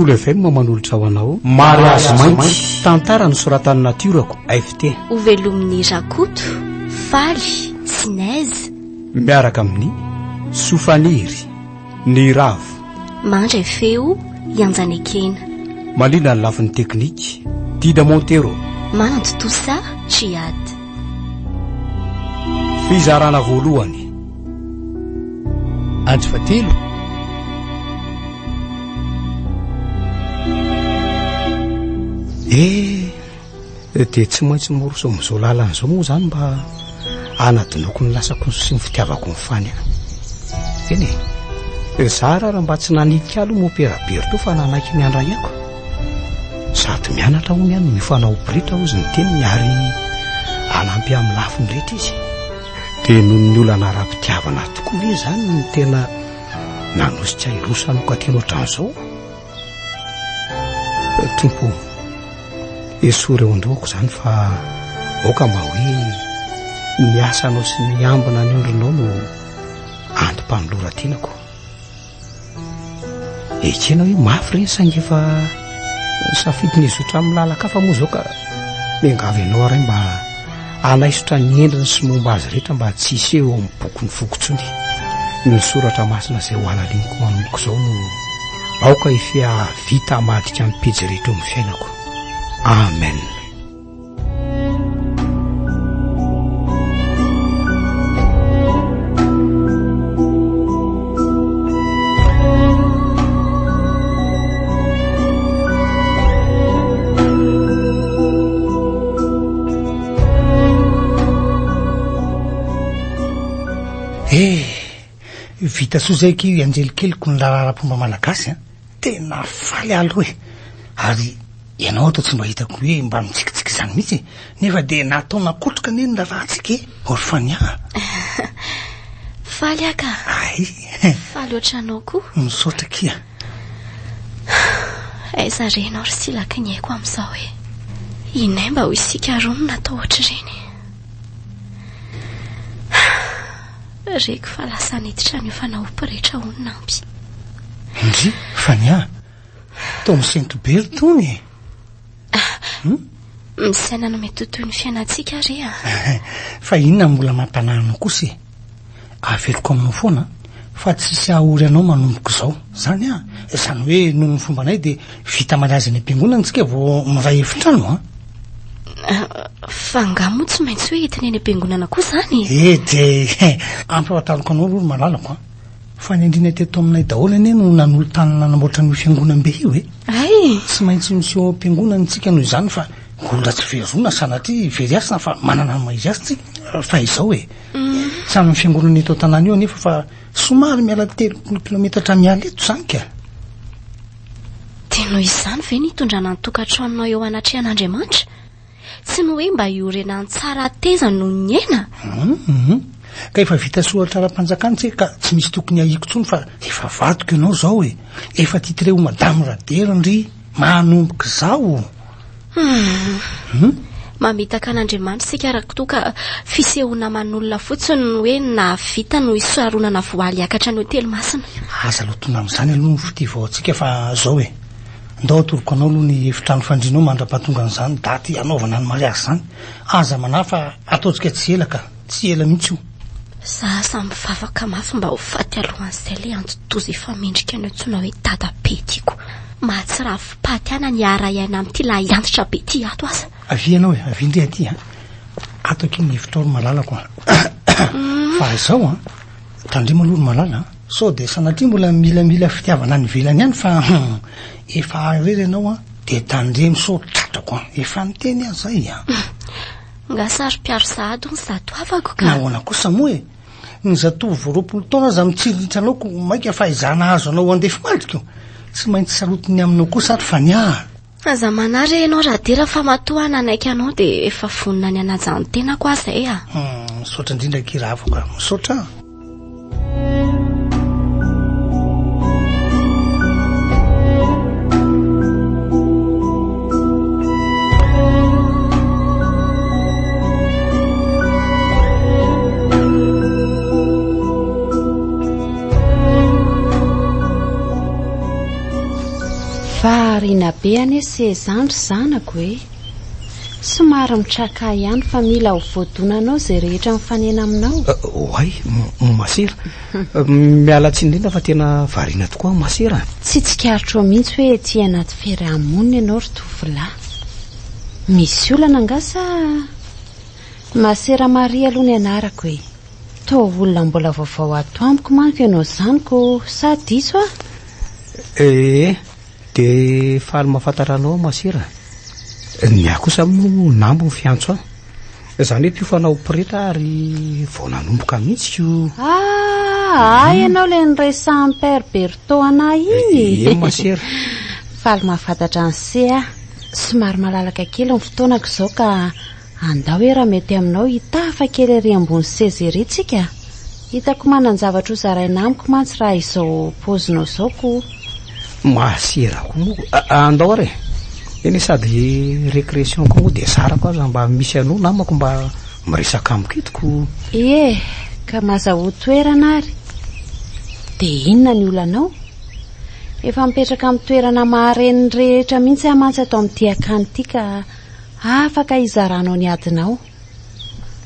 Kolo FM manolotra ho anao Mariazy Mainty, tantara nosoratan'i Natiorako FT. Ho velomin'i Rakoto, Faly sy Nez. Miaraka amin'ny Sofaniry, Niravo. Mandray feo, Ianjanekena. Malina ny lafiny teknika, Dida Montero. Manantontosa, Djihad. Fizarana voalohany. Andro fahatelo. Eh, dia tsy maintsy miroso amin'izao lalana izao moa izany mba hanadinoako ny lasako sy ny fitiavako ny fany ahy. Eny e, za raha mba tsy nanilika aloha mopera Berto fa nanaiky ny handray ako. Sady mianatra hono ihany no miofana ho pretra hozy ny teniny ary hanampy amin'ny lafiny rehetra izy. Dia noho ny olana ara-pitiavana tokoa ve izany no tena nanosika hiroso hanokan-tena ohatran'izao? Tompo ô, esory eo an-dohako izany fa aoka mba hoe ny asanao sy ny ambina ny ondrinao no antom-panoloran-tenako. Ekena hoe mafy ireny saingy efa safidy ny hizotra amin'ny lalan-kafa moa izao ka miangavy anao aho Ray mba hanaisotra ny endriny sy momba azy rehetra mba tsy hiseho eo amin'ny bokin'ny foko intsony. Ny soratra masina izay ho halaliniko manomboka izao no aoka hifehy hahavita hamadika ny pejy rehetra eo amin'ny fiainako. Amen. Eh, vita soa zay akia anjely keliko ny raharaha ara-pomba malagasy a. Tena faly aho aloha e. Ary ianao ato tsy mba hitako hoe mba mitsikitsiky izany mihitsy e. Nefa dia natao nakotroka anie ny raharahantsika e. Orfania a. Faly aho ka. Ay. Faly ohatranao koa. Misaotra akia. Aiza re ianao ry silaky ny aiko amin'izao e. Inay mba ho isika roa no natao ohatr'ireny. Reko fa lasa niditra niofana ho pretra hono Nampy. Ndry, Fania, toa misento be ry tony e. Hmm? Misaina ny mety ho toy ny fiainantsika re a. Fa inona no mbola mampanahy anao kosa e? Averiko aminao foana fa tsisy hahory anao manomboka izao. Izany an? Izany hoe noho ny fombanay dia vita mariazy any am-piangonana isika vao miray efitrano an? Fa angaha moa tsy maintsy hoe entina eny am-piangonana koa izany e? Edy e! Ampahafantariko anao aloha ry malalako an! Fa ny andriana teto aminay daholo anie no nanolo-tanana nanamboatra an'io fiangonam-be io e! Hay! Tsy maintsy miseho ao am-piangonana isika noho izany fa olona tsy very rona sanatria very hasina fa manana ny maha izy azy tsika. Fa izao e! Tsy amin'ny fiangonana eto an-tanàna io anefa fa somary miala 30 kilometatra miala eto izany ka! Dia noho izany ve ny hitondrana ny tokantranonao eo anatrehan'Andriamanitra? Tsy ny hoe mba hiorenany tsara teza noho ny aina? Hum, ka efa vita soratra ara-panjakana tsika ka tsy misy tokony ahiako intsony fa efa vadiko ianao izao e! Efa titré ho madame Radera ndry manomboka izao! Hum. Mamitaka an'Andriamanitra isika raha toa ka fisehoana aman'olona fotsiny ny hoe nahavita no hisaronana voaly hiakatra ny hotely masina. Aza lotoina amin'izany aloha ny fitia vao antsika fa zao e. Ndao atoroko anao aloha ny efitrano fandrianao mandra-pahatonga an'izany daty hanaovana ny mariazy izany. Aza manahy fa ataontsika tsy ela ka. Tsy ela mihitsy io. Za aza mivavaka mafy mba ho faty alohan'izay le anti-doza efa mendrika ny antsoina hoe dadabe tiako. Mahatsiravim-paty ahy na ny hiara-hiaina amin'ity lahy antitra be ity ato aza. Avia ianao e, avia indray aty a. Ato akia ny hevitrao ry malalako a. Fa izao an, tandremo aloha ry malala a. Sao dia sanatria mbola milamila fitiavana any ivelany any fa hum, efa ahy irery ianao an, dia tandremo sao tratrako an. Efa niteny aho izay an. Nga saro-piaro sahady hono zato havako ka. Nahoana kosa moa e? Ny zatovo vao 20 taona aza mitsiriritra anao ko mainka fa izaho nahazo anao ho andefimandriko. Tsy maintsy sarotiny aminao kosa ary fa ny ahy. Aza manahy re ianao Radera fa matoa aho nanaiky anao dia efa vonona ny hanaja ny tenako aho izay a. Hum, misaotra indrindra akia Ravako a. Misaotra a. Marina be anie se zany ry zanako e! Somary mitraka ihany fa mila ho voadonanao izay rehetra mifanena aminao. Oay, masera. Miala tsiny indrindra fa tena variana tokoa aho masera. Tsy tsikaritrao mihitsy hoe ety anaty fiaraha-monina ianao ry tovolahy. Misy olana angaha sa? Masera Maria aloha ny anarako e. Toa olona mbola vaovao ato amiko manko ianao izany ko sa diso aho? Ee, dia faly mahafantatra anao aho masera. Ny ahy kosa moa Nambo ny fiantso ahy. Izany hoe mpiofana ho pretra ary vao nanomboka mihitsy ko. Ah, hay ianao ilay niresahan'i Père Berthaud anah iny. Ee masera. Faly mahafantatra an'i se aho. Somary malalaka kely ny fotoanako izao ka Andao hoe raha mety aminao hitafa kely ery ambony seza ery tsika. Hitako manan-javatra ho zaraina amiko mantsy raha izao paozinao izao ko. Masera koa moa. Andao ary e. Eny e sady récréation koa moa dia zarako aza mba misy anao namako mba miresaka amiko eto ko. Ie, ka mazahoa toerana ary. Dia inona ny olanao? Efa mipetraka amin'ny toerana mahare ny rehetra mihitsy aho mantsy ato amin'ity akany ity ka Afaka hizaranao ny adinao.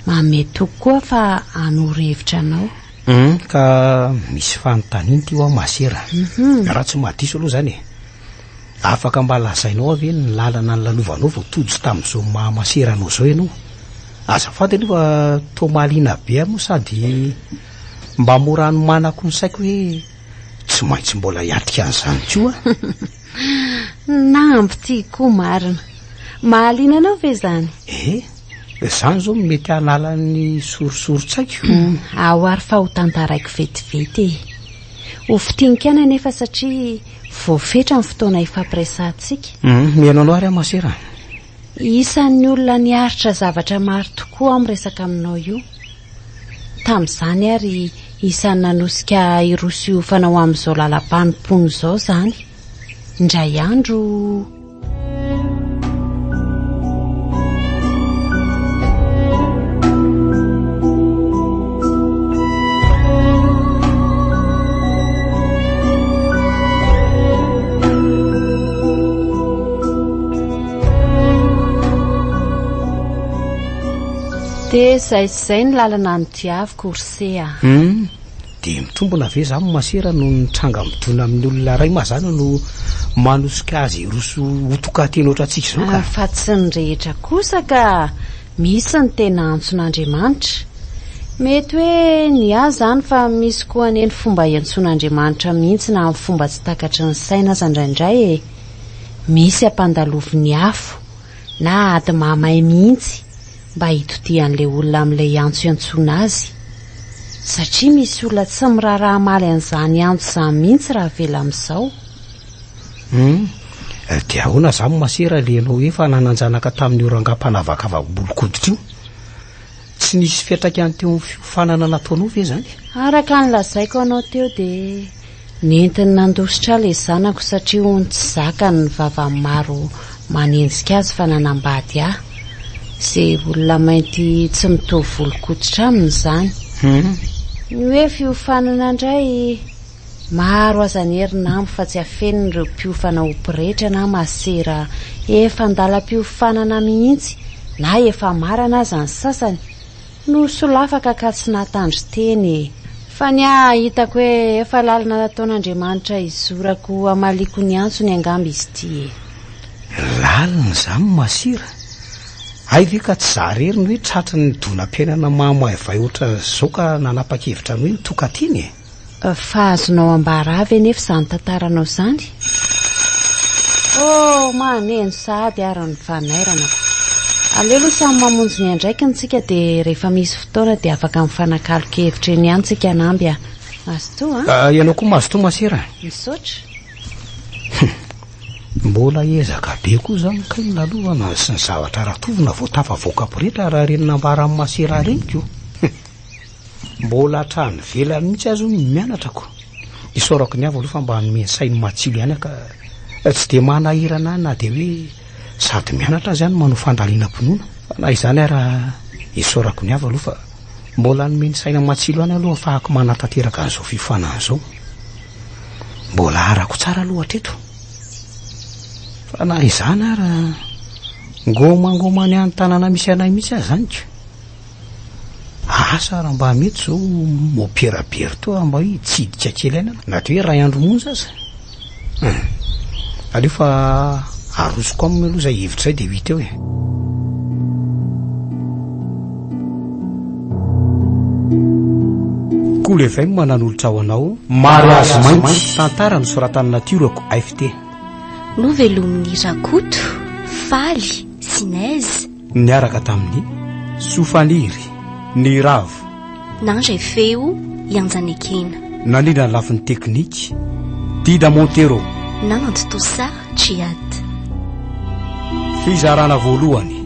Manome toky koa fa hanoro hevitra anao. Hum, ka misy fanontaniana ity hoa masera. Raha tsy mahadiso aloha izany e. Afaka mba lazainao aho ve ny lalana nilalovanao vao tojo tamin'izao maha masera anao izao ianao? Azafady aloha fa toa mahaliana be ahy moa sady mba mora hanomanako ny saiko hoe tsy maintsy mbola hiatrika an'izany koa aho. Namby ity koa marina. Mahaliana anao ve izany? Eh, izany izao no mety hanala ny sorisorin-tsaiko. Ao ary fa ho tantaraiko vetivety e. Ho fintiniko ihany anefa satria voafetra ny fotoana hifampiresahantsika. Mihaino anao ary aho masera. Isan'ny olona niaritra zavatra maro tokoa aho miresaka aminao io. Tamin'izany ary isan'ny nanosika ahy hiroso hiofana ho amin'izao lalam-panompoana izao izany. Indray andro. Dia izay sy izay ny lalana nodiaviko ry se a. Hum, dia mitombina ve izany masera noho ny tranga midona amin'ny olona iray mazàna no manosika azy hiroso ho tokan-tena ohatrantsika izao ka? Fa tsy ny rehetra kosa ka! Misy ny tena antson'Andriamanitra. Mety hoe ny ahy izany fa misy koa anie ny fomba iantsoan'Andriamanitra mihitsy na amin'ny fomba tsy takatry ny saina aza indraindray e! Misy ampandaloviny afo na ady mahamay mihitsy mba hitodihan'ilay olona amin'ilay antso iantsoana azy. Satria misy olona tsy miraharaha hamaly an'izany antso izany mihitsy raha avela amin'izao. Hum, dia ahoana izany masera ilay ianao efa nanan-janaka tamin'io rangahy mpanavakava-bolon-koditra io? Tsy nisy fiantraikany teo amin'ny fiofanana nataonao ve izany? Araka ny lazaiko anao teo dia nentiny nandositra ahy ilay zanako satria hono tsy zakany ny vavan'ny maro manenjika azy fa nanambady ahy. Izay olona mainty tsy mitovy volon-koditra aminy izany. Ny hoe fiofanana indray, maro aza anie ry nambo fa tsy afenina ireo mpiofana ho pretra na masera efa an-dalam-piofanana mihitsy na efa marana aza ny sasany no solafaka ka tsy nahatandry teny e! Fa ny ahy hitako hoe efa lalana nataon'Andriamanitra hizorako hamaliako ny antsony angamba izy ity e! Lalina izany masira? Hay ve ka tsy za irery no hoe tratry ny donam-piainana mahamaivahy ohatran'izao ka nanapa-kevitra ny hoe hitoka-tena e! Fa azonao ambara avy anefa izany tantaranao izany? Oh, maneno sahady ary ny fanairana ko. Aleo aloha samy mamonjy ny andraikiny tsika dia rehefa misy fotoana dia afaka mifanakalo-kevitra eny ihany tsika Namby a. Mazotoa a. Ah, ianao koa mazotoa masera. Misaotra. Mbola ezaka be koa izany kay ny lalovana sy ny zavatra ratovina vao tafavoaka pretra raha ireny nambaran'i masera ireny ko. Mbola hatrany ivelany mihitsy aza hono ny mianatra ko. Isaorako ny avo aloha fa mba nomeny sainy matsilo ihany aho ka tsy dia manahirana ahy na dia hoe sady mianatra aza aho no manao fandalinam-pinoana. Fa na izany ara isaorako ny avo aloha fa mbola nomeny saina matsilo ihany aloha ahafahako manatanteraka an'izao fiofanana izao. Mbola arako tsara aloha hatreto. Fa na izany ara, ngômangôma any an-tanàna misy anay mihitsy aza izany ka. Asa raha mba mety izao mopera Bertho raha mba hoe hitsidika kely aina na dia hoe iray andro monja aza. Hum. Aleo fa arosoko aminy aloha izay hevitra izay dia ho hita eo e. Cool FM nanolotra ho anao Mariazy Mainty, tantara nosoratan'i Natiorako FT. Novelomin'i Rakoto, Faly, Sinèse. Niaraka tamin'i Sofaniry, Niravo. Nandray feo i Anjanekena. Nandrindra ny lafiny teknika, Dida Montero. Nanantontosa, Djihad. Fizarana voalohany.